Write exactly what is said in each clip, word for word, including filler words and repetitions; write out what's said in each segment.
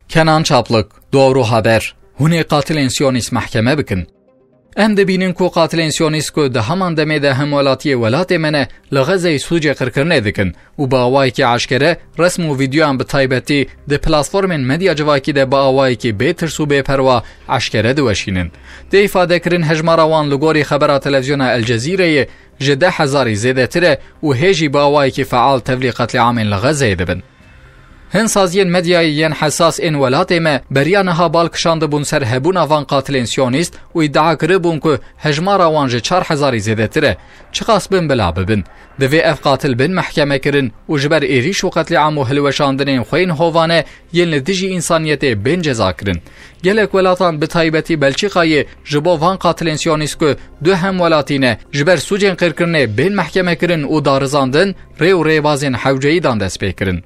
Kenan Çaplik, Doğru Haber. Hûn ê qatilên Siyonîst mehkeme bikin. Em dibînin ku qatilên Siyonîst ku di heman demê de hemwelatiyê welatê me ne, li Xezeyê sûcê qirkirinê dikin û bi awayekî eşkere resm û vîdeoyan, bi taybetî di platformên medya civakî de bi awayekî bê tirs û bê perwa eşkere diweşînin. Tê îfadekirin, hejmara wan li gorî xebera televîzyona El Cezîreyê ji deh hezarî zêdetir e û hê jî bi awayekî feal tevlî qetlîamên li Xezeyê dibin. Hin saziyên medyayê yên hesas ên welatê me beriya niha bal kişandibûn ser hebûna van qatilên Siyonîst û îdia kiribûn ku hejmara wan ji çar hezarî zêdetir e. Çiqas bin bila bibin, divê ev qatil bin mehkeme kirin û ji ber êrîş û qetlîam û hilweşandinên xweyên hovane yên li dijî însaniyetê bên ceza kirin. Gelek welatan, bi taybetî Belçîkayê, ji bo van qatilên Siyonîst ku du hemwelatî ne, ji ber sûcên qirkirinê bên mehkeme kirin û darizandin, rê û rêbazên hewceyî dan destpêkirin.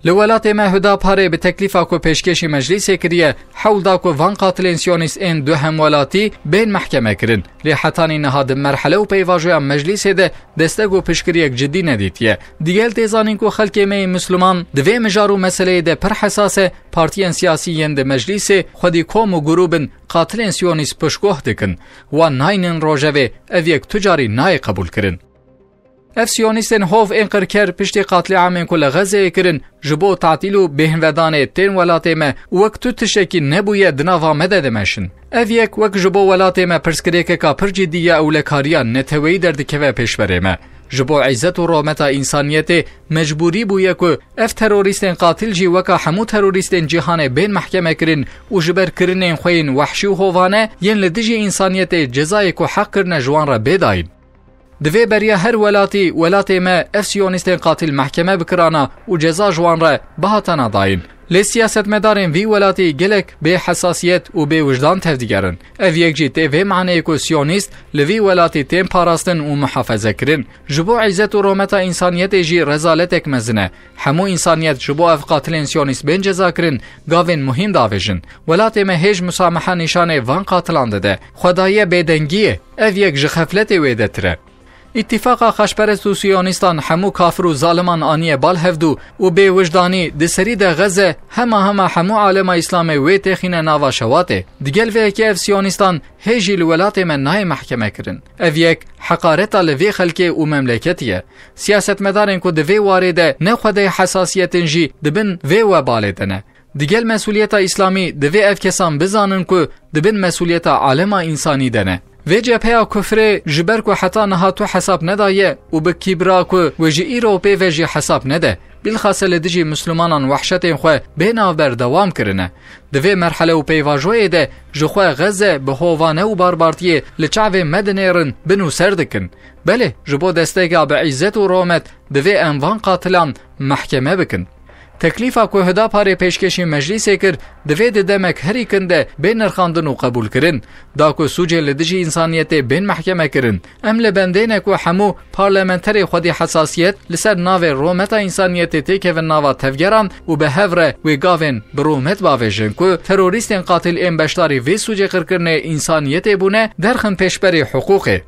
Li welatê me Huda Parê bi teklîfa ku pêşkêşî meclîsê kiriye, hewl da ku van qatilên Siyonîst ên du hemwelatî bên mehkeme kirin. Lê hetanî niha di merhele û peyvajoya meclîsê de destek û piştgiriyek cidî nedîtiye. Digel tê zanîn ku xelkê me yê Misliman di vê mijar û meseleyê de pir hesas e, partiyên siyasî yên di meclîsê xwedî kom û grûbin qatilên Siyonîst piştguh dikin. Wan naynin rojevê, ev yek tu carî nayê qebûlkirin. Ev Siyonîstên hov ên qirker piştî qatlîamên ku li Xezeyê kirin, ji bo tatîl û bêhnvedanê tên welatê me û wek tu tiştekî nebûye di nava me de dimeşin. Ev yek wek ji bo welatê me pirsgirêkeka pir cidî ye, ewlekariya neteweyî derdikeve pêşberê me. Ji bo îzzet û rûmeta însaniyetê mecbûrî bûye ku ev terorîstên qatil jî weka hemû terorîstên cîhanê bên mehkeme kirin û ji ber kirinên xwe yên wehşî û hovane yên li dijî însaniyetê cezayê ku heq kirine ji wan re bê dayîn. Divê beriya her welatî, welatê me, ev Siyonîstên qatil mehkeme bikirana û ceza ji wan re bihatana dayîn. Lê siyasetmedarên vî welatî gelek bê hesasiyet û bê wijdan tevdigerin. Ev yek jî tê vê maneyê ku Siyonîst li vî welatî tên parastin û muhafeze kirin. Ji bo îzzet û rûmeta însaniyetê jî rezaletek mezin e. Hemû însaniyet ji bo ev qatilên Siyonîst bên cezakirin, gavên muhîm davêjin. Welatê me hêj musameha nîşanê van qatilan dide. Xwedayê bêdengiyê, ev yek ji xefletê wêdetir e. Îtîfaqa xaçperest û siyonîstan hemû kafir û zaliman aniye bal hevdû û bêwijdanî di serî de Xeze hema hema hemû alema Îslamê wê têxîne nava şewatê. Digel vê yekê ev siyonîstan hê jî li welatê me nayê mehkeme kirin. Ev yek heqareta li vê xelkê û memleketî ye. Siyasetmedarên ku di vê warê de ne xwedê hesasiyetin jî di bin vê webalê de ne. Digel mesûliyeta Îslamî divê ev kesan bizanin ku di bin mesûliyeta alema însanî de ne. Vê cepheya kufrê ji ber ku heta niha tu hesab nedaye û bi kîbra ku wê ji îro pê ve jî hesab nede, bilxase li dijî Mislimanan wehşetên xwe bê navber dewam kirine. Di vê merhele û peyvajoyê de ji xwe Xeze bi hovane û barbartiyê li çavê me dinêrin, bin û ser dikin. Belê, ji bo desteka bi îzzet û rûmet divê em van qatilan mehkeme bikin. Teklîfa ku Huda Parê pêşkêşî meclîsê kir, divê di demek herî kin de bê nirxandin û qebûlkirin. Da ku sûcên li dijî însaniyetê bên mehkeme kirin. Em li bendê ne ku hemû parlamenterê xwedî hesasiyet li ser navê rûmeta însaniyetê têkevin nava tevgeran û bi hev re wê gavên bi rûmet bavêjin ku terorîstên qatil ên beşdarî vê sûcê qirkirinê însaniyetê bûne, derxin pêşberî hiqûqê.